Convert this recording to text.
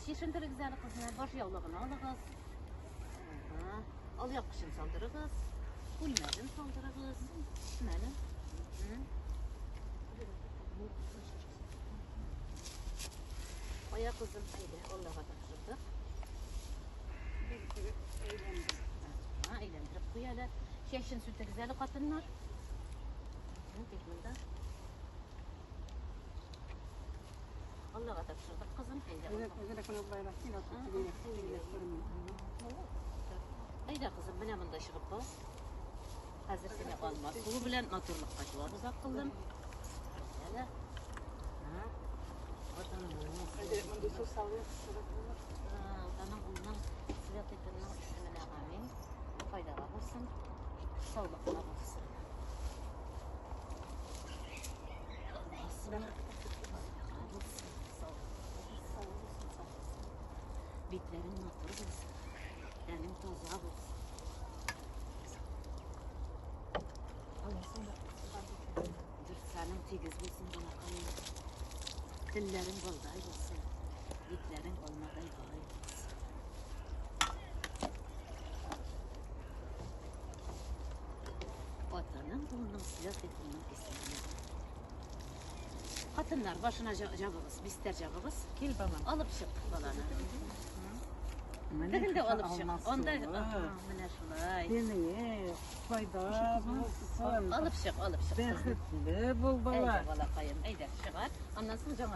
Чишендерегез әле кызны, баш яулыгын алыгыз. Ага. Алъяпкычын салдырыгыз. Күлмәген салдырыгыз. Менә. Ая кызым, әйдә, Аллага тапшырдык. Ага, әйләндереп куй әле. Чәчен сүтегез әле, хатыннар. Тик монда. Аллага тапшырдык, кызым. Әйдә. Әйдә, кызым, менә монда чыгып бас. Хәзер сине алма суы белән матурлыкка юабыз, акыллым. Әле. Атаның, улның, святый тынның исеменә амин. Файдага булсын, саулыкка булсын. Битләрең матур булсын, тәнең таза булсын. Дөрсәнең тигез булсын, балакаем. Телләрең балдай булсын, битләрең алмадай бай булсын. Атаның, улының, святый тынның исеменә. Хатыннар, башына җабыгыз, бистәр җабыгыз. Кил, балам. Алып чык баланы. Тегендә алып чык. Анда менә шулай. Синеңе файда булсын. Алып чык, алып чык. Бәхетле бул, бала. Әйдә, балакаем, әйдә, чыгар. Аннан соң жаңа.